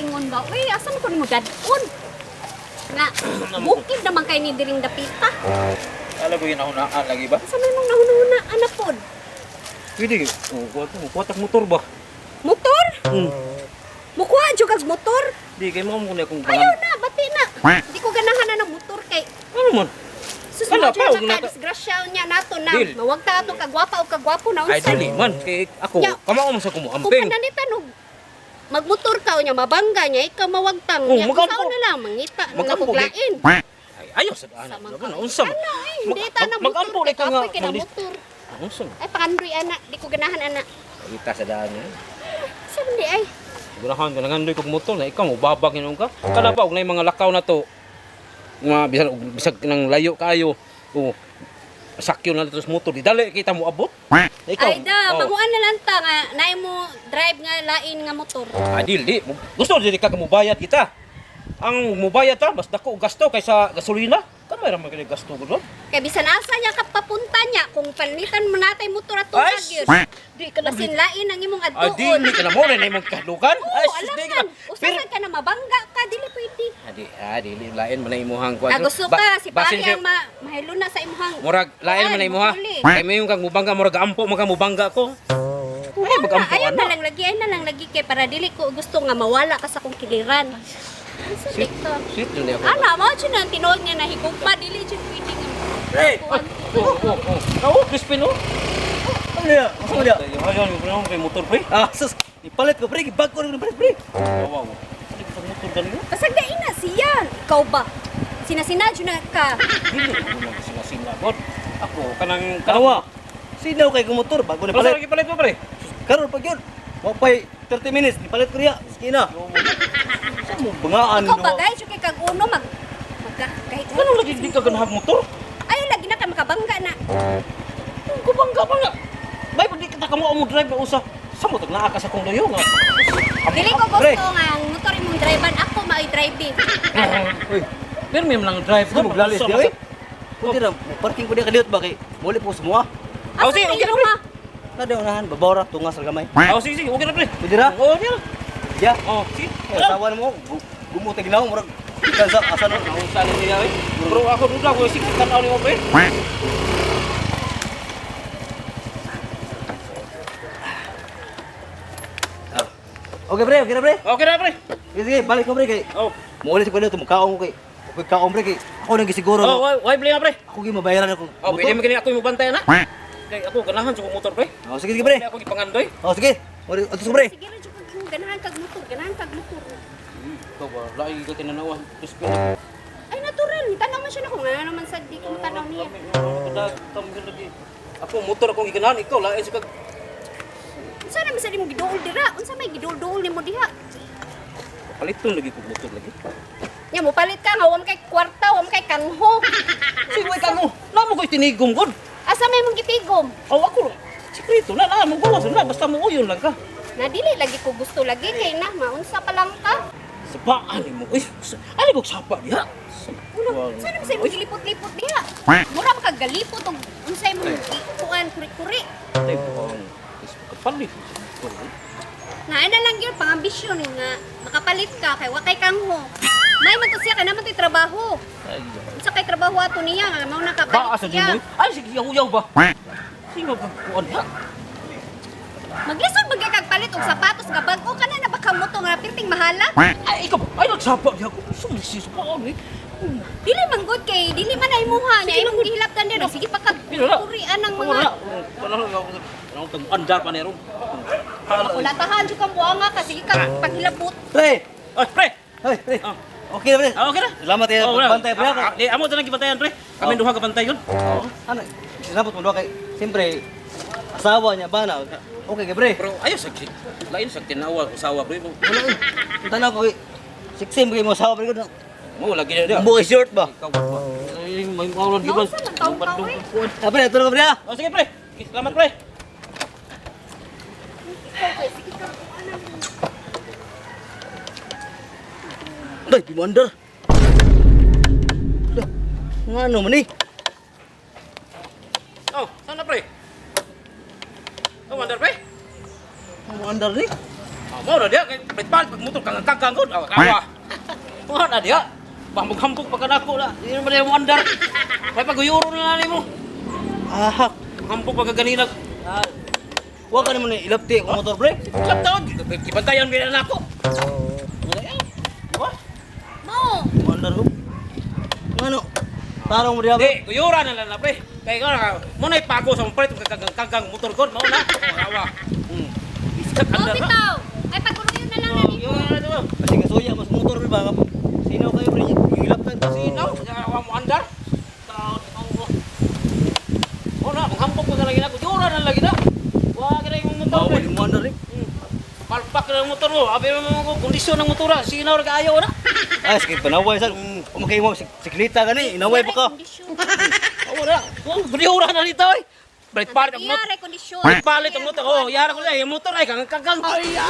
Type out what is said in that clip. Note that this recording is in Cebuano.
ingon ba? Uy, asa man ko nimo dadon? Nga, bukid naman kay ni diring dapita. Alam ko yun ako na lagi ba? Asa may mong nahunahuna anak pod? Pwede. Oh, kuha to, kuha tag motor ba? Motor? Hmm. Mukuha jud kag motor? Di kay mo mo akong Ayaw na, bati na. Di ko ganahan na ng motor kay Ano man? Sus, Wala mo pa, jud huwag na na disgrasya niya nato na. Dil. Mawag ta ato kagwapa o kagwapo na Ay unsa. dili man kay ako Ya. kamao man sa Kung kumuamping. panalitan og magmotor ka o niya mabangga niya ikaw mawagtang Oh, niya. magampo. Unsaon na lang mangita na Magampo, kog lain. Ay ayaw sa daan. Sa mga Ano unsa man? Ano eh, hindi ta na motor. Magampo Kay ka nga. kapoy kay na motor. Unsa man? Ay pangandoy ana, di ko ganahan ana. Kita sa daan niya. Sa man di ay. Ganahan ka nangandoy kog motor na ikaw mo babag inon ka. Kada pa og nay mga lakaw na to. Nga bisan og bisag nang layo kaayo. O sakyo na dito sa motor di dali kita mo abot. Ikaw. Ay da, oh. manguan na lang ta nga naay mo drive nga lain nga motor. Ah, dili, di. Gusto dili ka mubayad kita. Ang mubayad ta mas dako og gasto kaysa gasolina. Kamay ra man kini gasto gud. Kay bisan asa niya ka papunta niya kung panlitan mo natay motor ato Ay, gyud. Di ka na Basin lain ang imong Ah, adtuon. dili ka na mo na imong kahlukan. Oo, Ay, sus, di ka alangan. na. Pero Usahay ka na mabangga ka dili pwede. Adi, ah, dili lain man na imuhang kuan. Ah, gusto ka si basin pare siya- ang mahilo na sa imuhang. Murag lain man na imuha. Kuan, Kay mayon kang mubangga murag ampo man ka mubangga ko. Ay, magampo Ayaw ana. na lang lagi, ay na lang lagi kay para dili ko gusto nga mawala ka sa akong kiliran. Sa Sweet, dikto. sweet yun ako. Ana, mao jud ang tinuod nga nahigugma dili jud pwede nga. Pre! Kuan. Oh. Oh, Crispin oh. Ano niya? Ano niya? Ayun, yung kay motor pre. Ah, sus! Ipalit ko, pre! Bag ko rin, pre, pre! Wow. Ano sa motor ganun? Basag na ina siya. Ikaw ba? Sinasina jud na ka. Dili ako nang sinasina god. Ako kanang Kawa! Sinaw kay motor, bago na Basta palit. lagi palit mo pre. Karon pag yun, wapay 30 minutes, nipalit ko riya. Sige na. Sa mo, bangaan. Ikaw ba no? guys, kay kag uno mag magka kahit Ganun lagi di ka ganahag motor? Ay lagi na ka makabangga na. Kubangga pa nga. Bay pag di ka kamo mo drive na usa. Sa mo tag naa ka sa kong layo nga. Dili ko Pre. gusto nga ang motor imong drivean ako maoy driving. Uy, Pero may lang drive Sige, maglalis Usa di, man oy. Kunti ra, parking ko diya kaliot ba kay muli po sa mua. Oh, sige, okay na, pre. Na daw unahan, babaw ra tunga sa gamay. Oh, sige, sige, okay na pre. Pwede ra? Oo, okay na. Ya. Oh, sige. Eh, asawa na mo, gumuti ginaw murag ikan sa asa no. Ang sa niya eh. Pero ako duda ko sige tanaw nimo pre. Okay pre, okay na pre. Okay na pre. Sige, sige, balik ko pre kay. Oh. Muli sa kaliot mo kaon ko kay. Okay kaon pre kay. Ako nang gisiguro. Oh, why why bli pre? Ako gi mabayaran ako. Oh, pwede mo kini ako yung mobantay na. Kay ako ganahan sa kong motor pre. Oh, sige, sige pre. Ako gipangandoy. Oh, sige. Muli ato sa pre. Sige ra jud kag ganahan kag motor, ganahan kag motor. Ikaw ba lain ka tinanawan. Crispin. Ay natural, tanaw man siya nako nga naman sad di ko matanaw niya. Ako motor akong giganahan ikaw lain sa kag Unsa naman sad imong giduol dira? Unsa may giduol-duol nimo diha? paliton lagi kog motor lagi. Nya mo palit ka nga wa man kay kwarta, wa man kay kangho. Sige way kamo. Namo koy tinigom gud. Asa may mong gitigom? Aw ako lang. Sikreto na na mo gawas na basta mo uyon lang ka. Na dili lagi ko gusto lagi kay na maunsa pa lang ka. Sapaan nimo. Uy, ano kog sapa diha? Ulo, unsa naman sa imong gilipot-lipot diha? Mura man kag galipot og unsa imong kuan kuri-kuri. Tay po. Kapalit. Na ana lang gyud pangambisyon nga makapalit ka kay wa kay kangho. May man to siya kay naman to'y trabaho. Ay. Unsa kay trabaho ato niya nga mao na Ba kapalit asa siya. nimo? Ay sige yaw ba. Sino kag kuan diha? Maglisod man kay kag palit og sapatos nga bag-o kana na baka moto nga pirting mahala. Ay ikaw ba? Ay nagsapa diha ko. Sumisi sa paan eh. Dili man gud kay dili man ay imuha niya imong gihilabtan diha sige pa kag Pero na. kurian ang Wala. mga Wala. Wala tag andar pa ni ron. kulatahan jud kang buanga ka sige kag paghilabot. Pre. Ay pre. Hoy, pre. Oh. Okay na pre. Ah, okay na. Salamat eh, Oh, wala. pagbantay pre ako. Ah, ah, di, amo tanang gibantayan pre. Kami Oh. duha ka bantay yun. Oh. Ano? Sinabot mo do kay siyempre asawa niya ba na. Okay kay pre. Pero ayaw sa lain sa tinawa usawa pre. Wala eh. Tanaw ko kay sexy mo kay mo asawa pre ko. Mo lagi na diha. Buo short ba? Ikaw ba? Ay, may maulan di ba? Nausa man taong ka, eh. Ah, pre, tulog ka pre ah. Oh, sige pre. Salamat pre. Ikaw kay sige kag kuan ang Day, di mo andar. Dah, ngano man eh? Oh, sana pre. Oh, mandar pre. Mo andar ni? Oh, Mo na diha kay palit pag motor kang kagang gud. Ah, kawa. Mo na diha. Pamug-hambog pa kanako na. Di naman mo andar. May paguyuro na na nimo. Ahak. Hambog pa ka ganina. Ah, Wa ka naman ilapti akong motor, pre. klap taon. Gibantayan gyud na nako. Diba? Mo. Mo-andar ko. Ngano? Tarong mo diha, pre. Di, guyura na lang na pre. Kay ka mo na ipago sa palit kag kagang motor gud mao na. Kawa. Iskat Mo andar. bitaw. Ay pagkuruyon na lang na Oh, nimo. yun na to. Kasi kasuya mas motor pre ba? Sino kayo pre? Ilaptan. Sinaw, wa mo andar. Taon mo. Oh na, manghambog pa ka lagi na. Guyura na lagi na. Wa ka na yung motor. Bawal Pre. mo andar eh. Palpak na ang motor mo. Abi mo mo kondisyon ng motor. Ah. Sinaw ra kaayo na. Ay, sige, panaway sa. Umakay mo, siklita gani, inaway pa ka. Kondisyon. Oh na. Oh, guyura na dito oy. Palit palit ang motor. Iya, kondisyon. Palit palit ang motor. Oh, yara ko na. Yung motor ay kang kagang. Bayo.